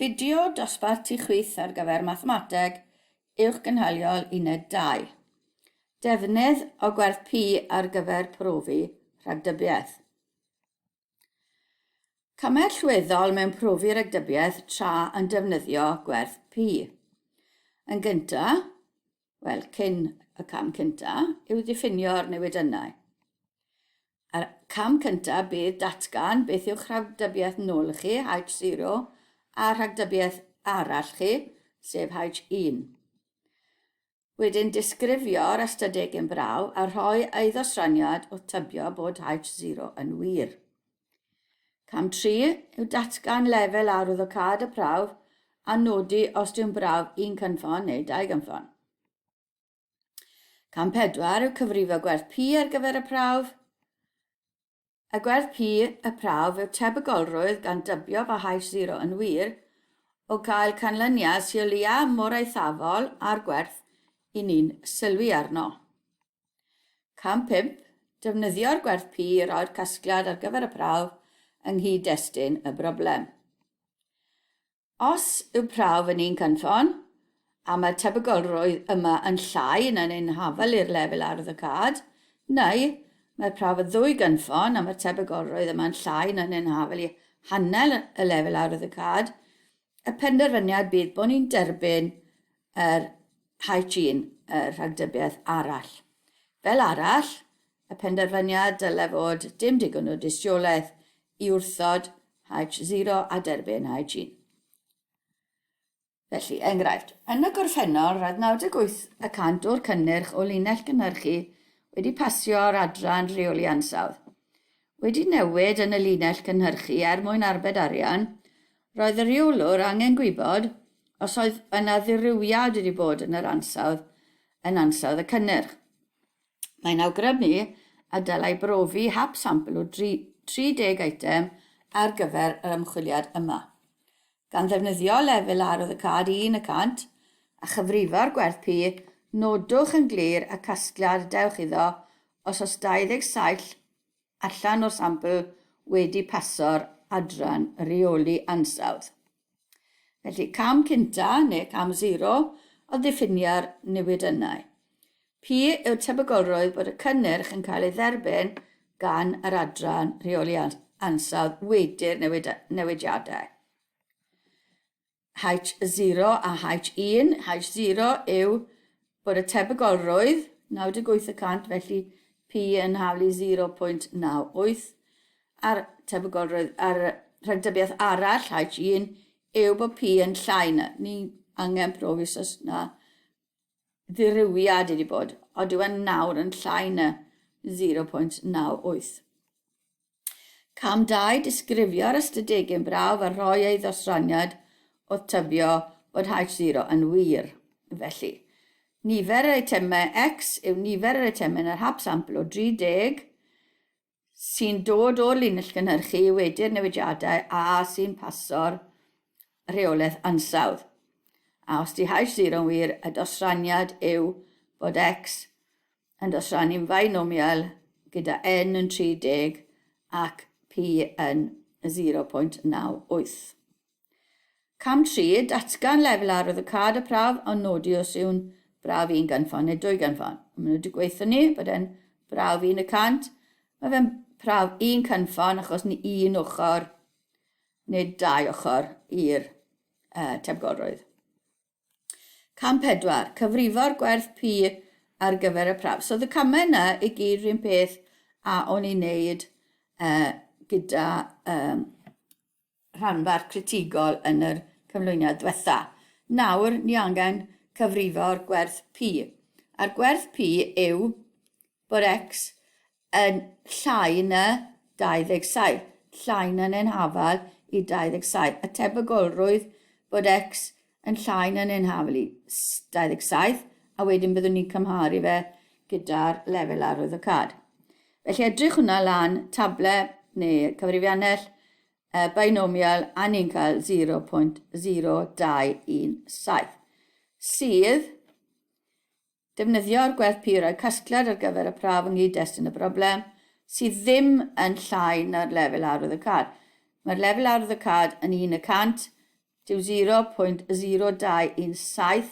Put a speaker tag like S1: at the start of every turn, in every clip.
S1: Fideo dosbarth tu chwith ar gyfer Mathemateg Uwchgynhaliol Uned 2. Defnydd o gwerth P ar gyfer profi rhagdybiaeth. Camau allweddol mewn profi rhagdybiaeth tra yn defnyddio gwerth P. Yn gyntaf, wel, cyn y cam cyntaf, yw diffinio'r newidynnau. A'r cam cyntaf bydd datgan beth yw'ch rhagdybiaeth nôl chi, H0, a rhagdybiaeth arall chi, sef H1. Wedyn disgrifio'r ystadegyn brawf a rhoi ei ddosraniad wrth tybio bod H0 yn wir. Cam 3 yw datgan lefel arwyddocâd y prawf a nodi os dyw'n brawf un cynffon neu dau gynffon. Cam 4 yw cyfrifo gwerth P ar gyfer y prawf. Y gwerth P y prawf yw tebygolrwydd gan dybio fo hash 0 yn wir o gael canlyniad sy o leia mor eithafol â'r gwerth i ni'n sylwi arno. Cam 5, defnyddio'r gwerth P i roi'r casgliad ar gyfer y prawf yng nghyd-destun y broblem. Os yw prawf yn un cynffon, a mae'r tebygolrwydd yma yn llai na neu'n hafal i'r lefel arwyddocâd, neu mae'r prawf yn ddwy gynffon a mae'r tebygolrwydd yma'n llai na neu'n hafal i hanner y lefel arwyddocâd, y penderfyniad bydd bod ni'n derbyn yr H1, y rhagdybiaeth arall. Fel arall, y penderfyniad dylai fod dim digon o dystiolaeth i wrthod H0 a derbyn H1. Felly, enghraifft, yn y gorffennol, roedd 98 y cant o'r cynnyrch o linell gynhyrchu wedi pasio'r adran rheoli ansawdd. Wedi newid yn y linell cynhyrchu er mwyn arbed arian, roedd y rheolwr angen gwybod os oedd yna ddirywiad wedi bod yn yr ansawdd yn ansawdd y cynnyrch. Mae'n awgrymu y dylai brofi hap sampl o 30 eitem ar gyfer yr ymchwiliad yma. Gan ddefnyddio lefel arwyddocâd 1 y cant a chyfrifo'r gwerth P, nodwch yn glir y casgliad y dewch iddo os oes 27 allan o'r sampl wedi paso'r adran rheoli ansawdd. Felly, cam cynta, neu cam 0, oedd diffiniau'r newidynnau. P yw'r tebygolrwydd bod y cynnyrch yn cael ei dderbyn gan yr adran rheoli ansawdd wedi'r newidiadau. H0 a H1. H0 yw bod y tebygolrwydd 98 y cant, felly P yn haflu 0.98, a'r tebygolrwydd ar rhagdybiaeth arall, H1, yw bod P yn llai na. Ni angen profi os na ddirywiad wedi bod, ond yw e nawr yn llai na 0.98. Cam 2, Disgrifio'r ystadegyn brawf a rhoi ei ddosraniad wrth tybio bod H0 yn wir. Felly, nifer yr eitemau X yw nifer yr eitemau yn yr hap sampl o 30 sy'n dod o'r linell gynhyrchu wedi'r newidiadau a sy'n paso'r rheolaeth ansawdd. A os di H0 yn wir, y dosraniad yw bod X yn dosrannu'n binomial gyda n yn 30 ac p yn 0.98. Cam 3, datgan lefel arwyddocâd y prawf ond nodi os yw'n brawf un gynffon neu dwy gynffon. Maen nhw wedi gweithio ni bod e'n brawf 1 y cant. Mae fe'n prawf un cynffon achos ni un ochr neu dau ochr i'r uh, tebygolrwydd. Cam 4, cyfrifo'r gwerth P ar gyfer y prawf. So oedd y camau yna i gyd rhywun peth a o'n i'n neud uh, gyda um, rhanbarth critigol yn yr cyflwyniad diwetha. Nawr ni angen cyfrifo'r gwerth P. A'r gwerth P yw bod X yn llai na 27, llai na neu'n hafal i 27. Y tebygolrwydd bod X yn llai na neu'n hafal i 27, a wedyn byddwn ni'n cymharu fe gyda'r lefel arwyddocâd. Felly edrych hwnna lan, table neu cyfrifiannell binomial, a ni'n cael 0.0217, sydd Defnyddio'r gwerth P roi casgliad ar gyfer y prawf yng nghyd-destun y broblem, sydd ddim yn llai na'r lefel arwyddocâd. Mae'r lefel arwyddocâd yn 1 y cant, Dyw 0.0217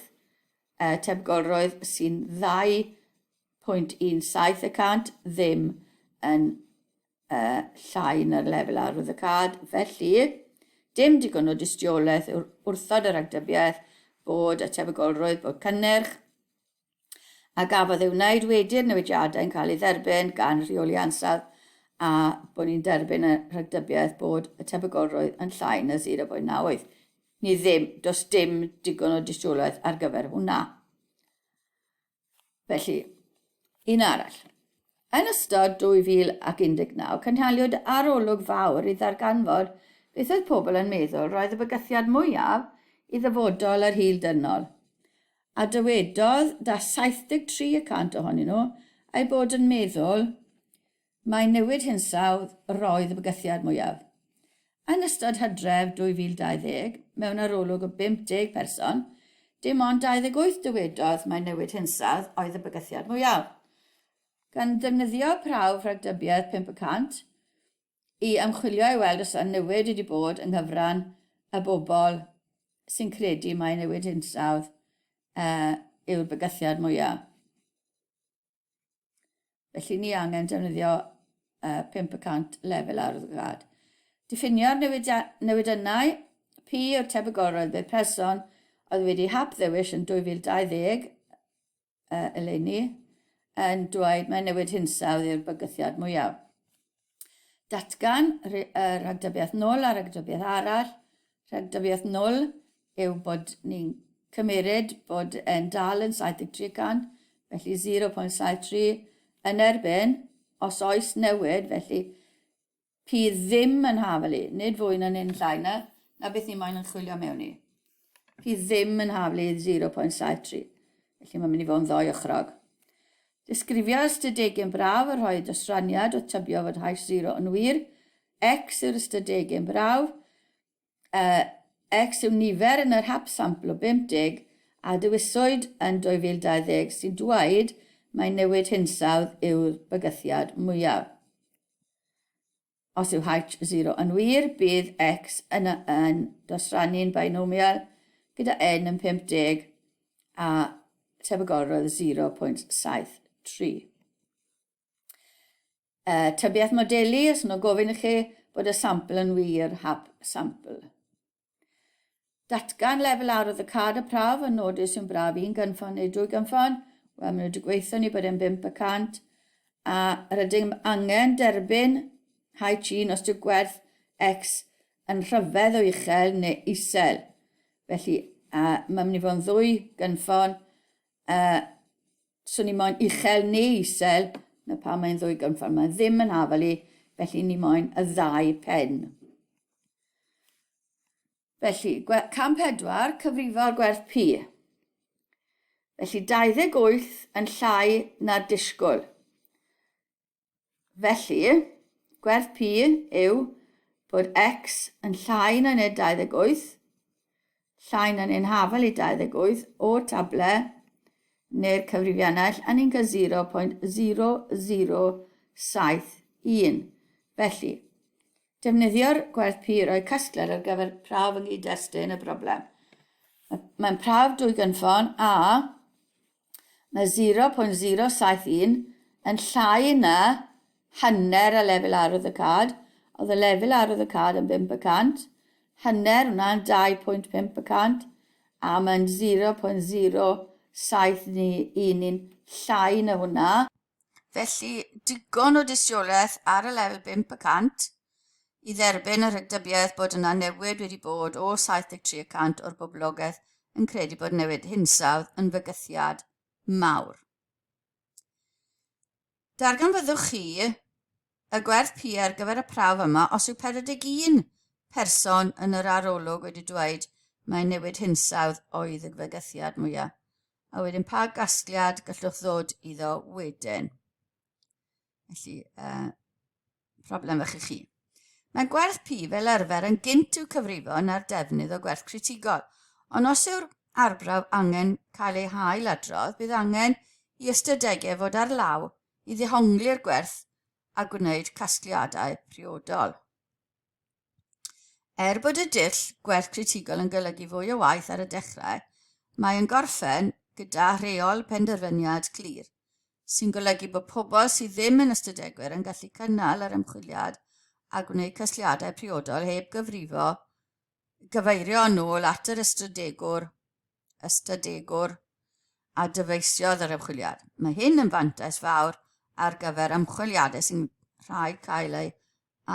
S1: uh, tebygolrwydd sy'n 2.17 y cant ddim yn uh, llai na'r lefel arwyddocâd. Felly, dim digon o dystiolaeth wrthod y rhagdybiaeth bod y tebygolrwydd bod cynnyrch a gafodd ei wneud wedi'r newidiadau yn cael ei dderbyn gan rheoli ansawdd a bod ni'n derbyn y rhagdybiaeth bod y tebygolrwydd yn llai na 0.98. Ni ddim, does dim digon o dystiolaeth ar gyfer hwnna. Felly, un arall. Yn ystod 2019, cynhaliwyd arolwg fawr i ddarganfod beth oedd pobl yn meddwl roedd y bygythiad mwyaf i ddyfodol yr hil dynol. A dywedodd da 73 y cant ohonyn nhw eu bod yn meddwl mai newid hinsawdd roedd y bygythiad mwyaf. Yn ystod Hydref 2020, mewn arolwg o 50 person, dim ond 28 dywedodd mai newid hinsawdd oedd y bygythiad mwyaf. Gan ddefnyddio prawf rhagdybiaeth 5 y cant, i ymchwilio i weld os yna newid wedi bod yng nghyfran y bobl sy'n credu mai newid hinsawdd uh, yw'r bygythiad mwyaf. Felly ni angen defnyddio uh, 5% lefel arddgad. Diffinio'r newidynnau, P yw'r tebygolrwydd bydd person oedd wedi hap ddewis yn 2020 uh, eleni yn dweud mae newid hinsawdd yw'r bygythiad mwyaf. Datgan y rhagdybiaeth nôl a rhagdybiaeth arall. Rhagdybiaeth nôl yw bod ni'n cymeryd bod e'n dal yn 73 cant, felly 0.73 yn erbyn, os oes newid, felly Pi ddim yn haflu, nid fwy na nyn llai na, na beth ni moyn yn chwilio mewn i. Pi ddim yn haflu 0.73. Felly mae'n mynd i fod yn ddoi ochrog. Disgrifio ystadegyn braf a rhoi dosraniad o tybio fod hash 0 yn wir. X yw'r ystadegyn brawf. Uh, X yw nifer yn yr hap sampl o 50 a dewiswyd yn 2020 sy'n dweud mai newid hinsawdd yw'r bygythiad mwyaf. Os yw H0 yn wir, bydd X yn, yn dosrannu'n binomial gyda N yn 50 a tebygolrwydd 0.73. Uh, tybiaeth modelu, os nhw'n gofyn i chi bod y sampl yn wir hap sampl. Datgan lefel arwydd y cad y prawf yn nodi os yw'n braf un gynffon neu dwy gynffon. Wel, maen nhw wedi gweithio ni bod e'n 5 y cant. A rydym angen derbyn H1 os yw gwerth X yn rhyfedd o uchel neu isel. Felly, a mae'n mynd i fod yn ddwy gynffon. Uh, So ni moyn uchel neu isel, na pa mae'n ddwy gynffon. Mae ddim yn hafal i, felly ni moyn y ddau pen. Felly, cam 4, cyfrifo'r gwerth P. Felly 28 yn llai na'r disgwyl. Felly, gwerth P yw bod X yn llai na neu 28, llai na neu'n hafal i 28 o'r table neu'r cyfrifiannell, a ni'n cael 0.0071. Felly, Defnyddio'r gwerth P i roi casgliad ar gyfer prawf yng nghyd-destun y broblem. Mae'n prawf dwy gynffon a mae 0.071 yn llai na hanner y lefel arwyddocâd. Oedd y lefel arwyddocâd yn 5 y cant, hanner hwnna'n 2.5 y cant, a mae'n 0.071 llai na hwnna. Felly, digon o dystiolaeth ar y lefel 5 y cant i dderbyn y rhagdybiaeth bod yna newid wedi bod o 73 y cant o'r boblogaeth yn credu bod newid hinsawdd yn fygythiad mawr. Darganfyddwch chi y gwerth P ar gyfer y prawf yma os yw 41 person yn yr arolwg wedi dweud mai newid hinsawdd oedd y fygythiad mwyaf. A wedyn pa gasgliad gallwch ddod iddo wedyn. Felly, uh, problem fach i chi. Mae gwerth P fel arfer yn gynt i'w cyfrifo na'r defnydd o gwerth critigol, ond os yw'r arbrawf angen cael ei hail adrodd, bydd angen i ystadegau fod ar law i ddehongli'r gwerth a gwneud casgliadau priodol. Er bod y dull gwerth critigol yn golygu fwy o waith ar y dechrau, mae yn gorffen gyda rheol penderfyniad clir, sy'n golygu bod pobl sydd ddim yn ystadegwyr yn gallu cynnal yr ymchwiliad a gwneud casgliadau priodol heb gyfrifo gyfeirio yn ôl at yr ystadegwr, ystadegwr a dyfeisiodd yr ymchwiliad. Mae hyn yn fantais fawr ar gyfer ymchwiliadau sy'n rhaid cael eu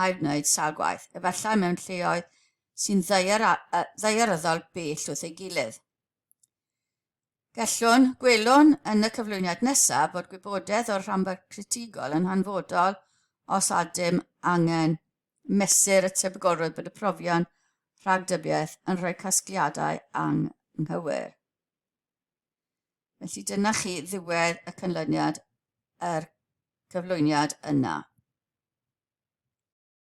S1: ail-wneud sawl gwaith, efallai mewn lleoedd sy'n ddaearyddol bell wrth ei gilydd. Gallwn, gwelwn yn y cyflwyniad nesaf bod gwybodaeth o'r rhanbarth critigol yn hanfodol os ydym angen mesur y tebygolrwydd bod y profion rhagdybiaeth yn rhoi casgliadau anghywir. Felly dyna chi ddiwedd y canlyniad yr cyflwyniad yna.